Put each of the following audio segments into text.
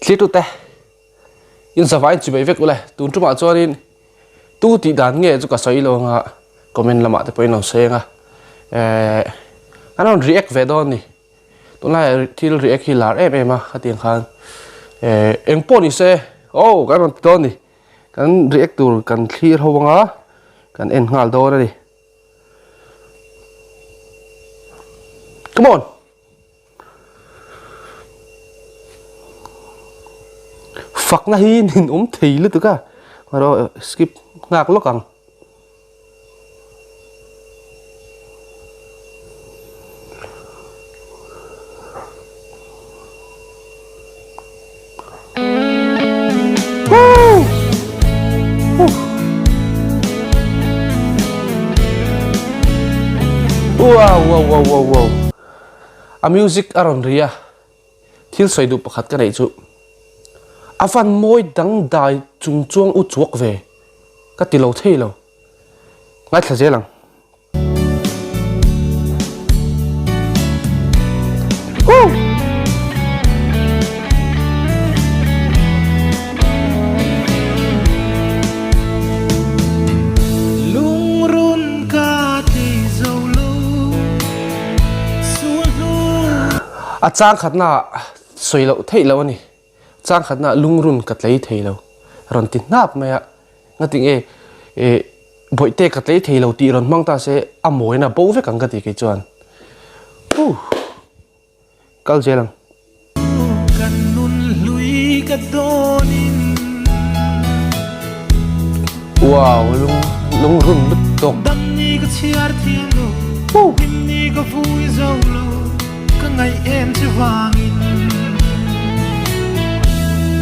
Thlirtute in zavai in chimei vek ule tun tumah chuanin tu tih dan nge chu ka sawi lo anga comment lamah te pawhin lo sawi anga eh an rawn react ve dawn ni tunlaiah thil react hi lar em em a khatiang khan eh eng pawh ni se aw kan rawn ti dawn ni kan react tur kan thlir ho anga kan en nghal dawn a ni come on. Fakna hi nin awm thei lutuk a, erawh skip nghak lawk ang. Wow wow wow wow wow. A music a rawn ri a, thil sawi duh pakhat ka neih chu a van mawi dangdai chung chuang u chuak ve ka ti lo thei lo, ngaithla zel ang. A chang khatna sawi loh theih loh a ni. Chang khatna lungrun ka tlei thei lo. Rawn ti hnap mai a. Ngati nge eh bawihte ka tlei thei lo tih rawn hmang ta se a mawina bo vek ang ka ti kei chuan. Huh. Kal zel ang. Kan nun hlui ka dawnin. Wow lung lungrun lut tawk. Dam ni ka chhiar thiam lo, hlim ni ka vui zo lo, ka ngaih em che vangin.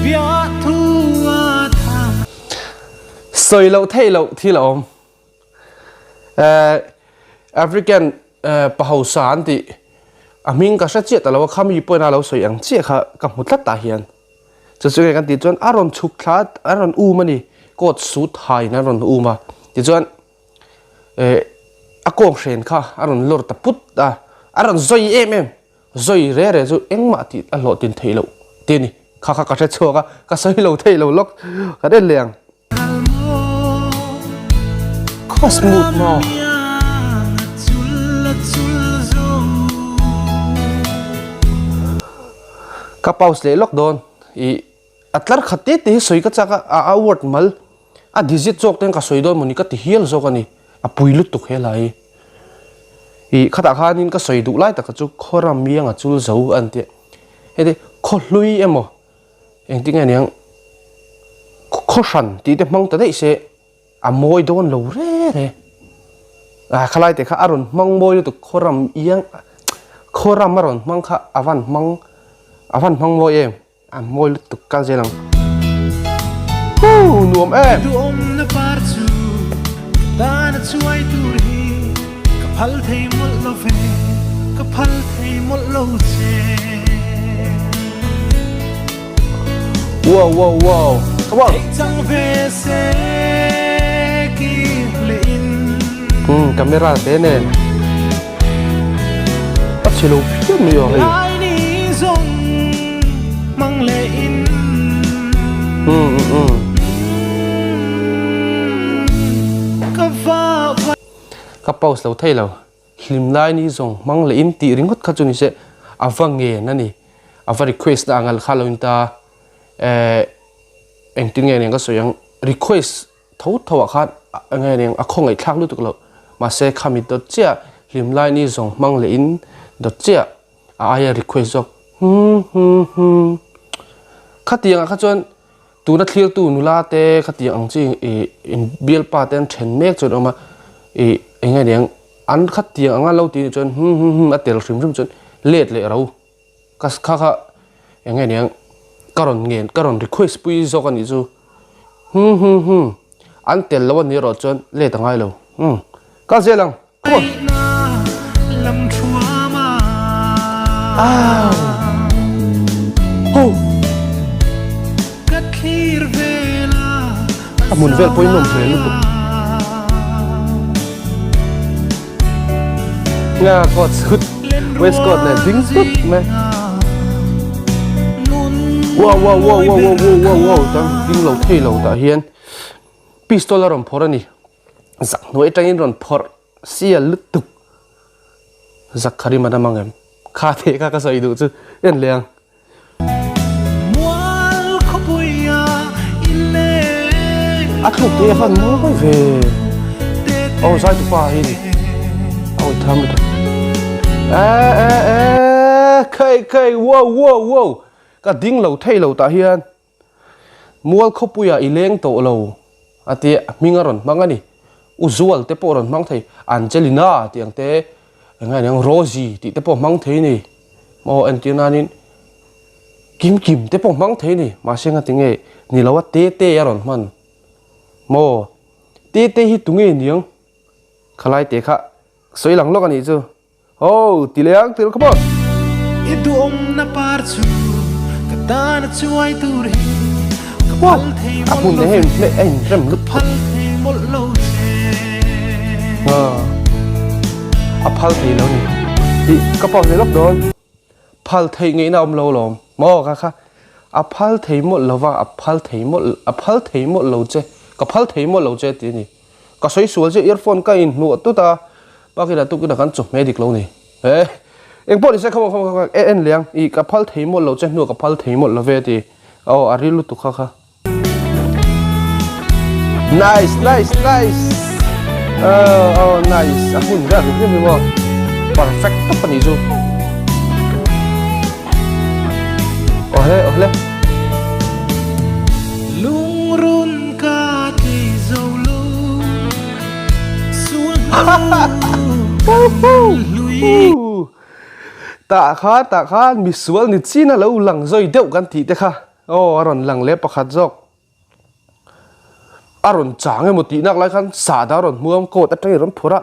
Biah thu a tha. Sawi loh theih loh thil a awm. African pahausa an tih a hming ka hre chiah ta lo a, khami pawhin a lo sawi ang chiah kha ka hmu tlat tah hian. Chu chu nge kan tih chuan a rawn chhuk thla a rawn um a ni, coat suit haiin a rawn um a, tichuan a kawng hren kha a rawn lawr ta put a, a rawn zawi em em, zawi re re chu engmah tih a hlawhtlin theih loh te a ni, kha kha ka hre chhuak a, ka sawi lo theih lo lawk ka en leh ang. Khaw smooth maw? Ka pause leh lawk dawn i a tlar khat te te hi sawi ka chak a a word mal a digit zawk ten ka sawi dawn mawni ka ti hial zawk a ni a pui lutuk he lai hi i khatah khanin ka sawi duh lai taka chu khawram miang a chul zo an tia heti khaw hlui emaw Engtin nge niang khaw hran tih te hmang ta daih se a mawi dawn lo re re. A khalai te kha a rawn hmang mawi lutuk khaw ram iang khaw ram a rawn hmang kha a van hmang a van hmang mawi em a mawi lutuk kal zel ang. Huu nuam em. Duhawmna par chu dana chuai tur hi ka phal thei mawlh lo ve ka phal thei mawlh lo che. Wow wow wow come on. Chang ve se ki le in. Camera te nen. A chhe lo phian mai aw hei. Lai ni zawng mang le in. Ka va va. Ka pause lo thei lo. Hlim lai ni zawng hmang leh in tih ringawt kha chu ni se a va ngen a ni. A va request na ang kha lo in ta eh engtin nge nen ka sawi ang request tho tho ah khan enge nen a khawngaih thlak lutuk lo mahse khami dawt chiah hlim lai ni zawng hmang leh in dawt chiah a aia request zawk hmm hmm hmm khatiang ah kha chuan Tuna thlirtu nula te khatiang ang chi ih in bialpa te an then mek chuan awm a, ih eng nge niang an khatiang anga lo tih nih chuan hum hum hum a tel hrim hrim chuan let leh ro ka kha kha eng nge niang ka rawn ngen ka rawn request pui zawk a nih chu hum hum hum an tel lo a nih erawh chuan let a ngai lo umm ka zel ang come on. Au ho a hmun vel pawhin nawm hmel lutuk nga coat suit waistcoat nen ding tut mai. Wow wow wow wow wow wow wow wow tang ding lo thei lo tah hian pistol a rawn phawrh a ni zak hnuai atangin rawn phawrh sial lutuk zak kha rim a dam ang em kha theh kha ka sawi duh chu en leh ang. A thluk te a fan mawi ve. Aw zai tu pa hi ni. Aw tham lutuk. Eh eh eh khei khei wow wow wow ka ding lo thei lo tah hian mual khawpuiah i leng tawh lo a tia hming a rawn hmang a ni. Uzual te pawh a rawn hmang thei Angelina tih ang te eng nge niang Rosie tih te pawh a hmang thei a ni. Maw entir nanin kim kim te pawh hmang thei a ni mahse nga tinge ni lo a te te a rawn hman maw te te hi tunge niang khalai te kha sawi lang lawk a nih chu ho ti leh ang ti come on. I duhawmna par chu ka tan a chuai tur hi ka phal thei a hmun leh hei a inrem lutuk phal thei mawlh lo che. A phal thei lo ni tih ka pawh hle lawk dawn. Phal theih ngeihna awm lo lawm maw kha kha a phal thei mawlh lo va a phal thei mawlh a phal thei mawlh lo che ka phal thei mawlh lo che tih a ni. Ka sawi sual che earphone ka inhnuah tut a bakina tukina kan chawhmeh dik lo ni. He engpawh ni se come on come on come on en leh ang ih ka phal thei mawlh lo che hnuah ka phal thei mawlh lo ve ti aw a ril lutuk kha kha. Nice nice nice oh oh nice a hun vel hrim hrim maw perfect tawp a nih chu awle awle Lungrun ka ti zo lo sual hnu Tah khan tah khan misual ni chin a lo lang zawi deuh kan tih te kha. Aw a rawn lang leh pakhat zawk. A rawn chang emaw tih nak lai khan sahdah a rawn hmuam coat atangin a rawn phur a,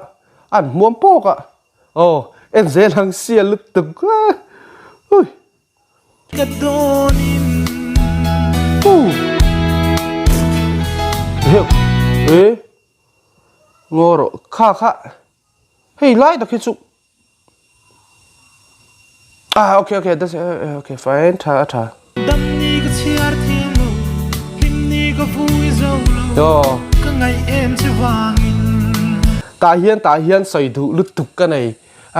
an hmuam pawk a. Aw en zel ang sia lutuk a. Hui. Ka dawnin. Hu. Heuh. E. Ngaw rawh kha kha. Hei lai tak hi chu Ah okay okay that's uh, okay fine tha a tha. Dam ni ka chhiar thiam lo hlim ni ka vui zo lo ka ngaih em che vangin. Tah hian tah hian sawi duh lutuk ka nei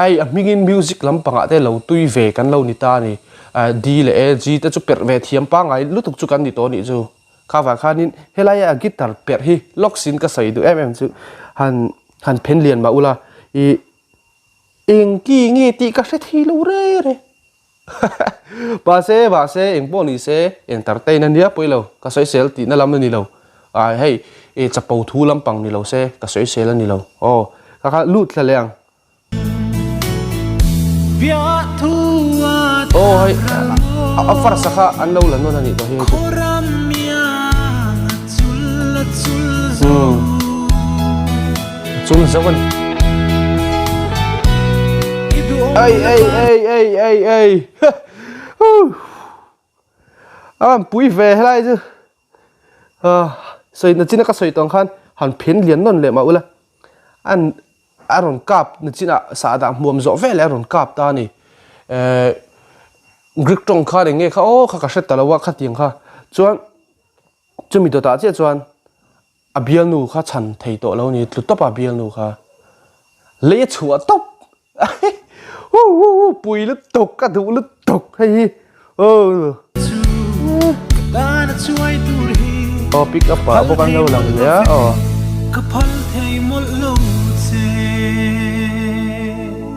ai a hmingin music lampangah te lo tui ve kan lo ni ta a ni D leh A G te chu perh ve thiam pangngai lutuk chu kan ni tawh a nih chu kha vang khanin helaia a guitar perh hi lawks in ka sawi duh em em chu han han phen lian mah ula ih Eng ki nge tih ka hre thei lo re re. Mahse, mahse, eng pawh ni se, entertain a nia pawi lo, ka sawisel tihna lam a ni lo. Ai hei, e chapo thu lampang ni lo se, ka sawisel a ni lo. Aw, ka kha lut thla leh ang. Aw hei, a farsa kha an lo la nawn a nih tawh hi hei chu. Umm. Chul zo a ni. Ei ei ei ei ei ei A han pui ve helai chu sawi na chin a ka sawi tawng khan han phen lian nawn leh mah ula an a rawn kap na chinah sahdah hmuam zawh vel leh a rawn kap ta a ni Greek tawng khan eng nge kha aw kha ka hre ta lo a khatiang kha chuan chumi dawtah chiah chuan A bialnu kha chhan thei tawh lo ni, tlu tawp a bialnu kha. Lei a chhuah tawp. Hu hu hu pui lutuk ka duh lutuk hei hi. Oh. Aw pick up ah bawk an lo lang leh a aw.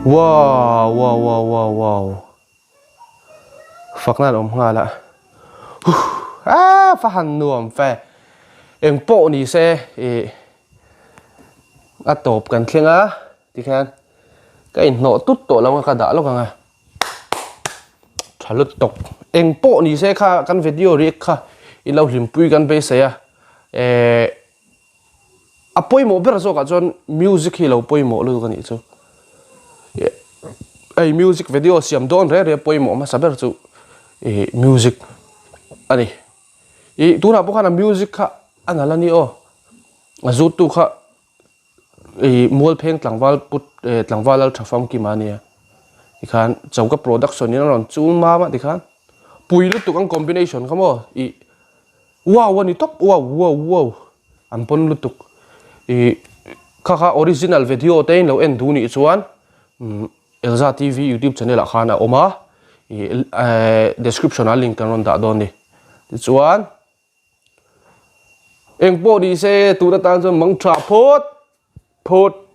Wow wow wow wow wow. Fakna an awm nghal a, huh ah va han nuam fe, eng pawh ni se ih a tawp kan thleng a tikhian ka inhnawh tut tawh lo a ka dah lawk ang a, tha lutuk eng pawh ni se kha kan video react kha i lo hlimpui kan beisei a eh. A pawimawh ber zawkah chuan music hi lo pawimawh lutuk a nih chu. Hei music video siam dawn reng reng pawimawh hmasa ber chu ih music a ni. Ih tunah pawh khan a music kha a nalh a ni aw. A zut tu kha ih Mualpheng tlangval put eh tlangval Lalthafamkima a nia. Tikhan Choka production in a rawn chul mam a tikhan. Pui lutuk ang combination kha maw ih wow a ni tawp wow wow wow an pawn lutuk ih kha kha original video te in lo en duh nih chuan umm Elza TV youtube channel ah khan a awm a ih eh description ah link kan rawn dah dawn a ni tichuan engpawh ni se tun atan chuan mang tha phawt phawt.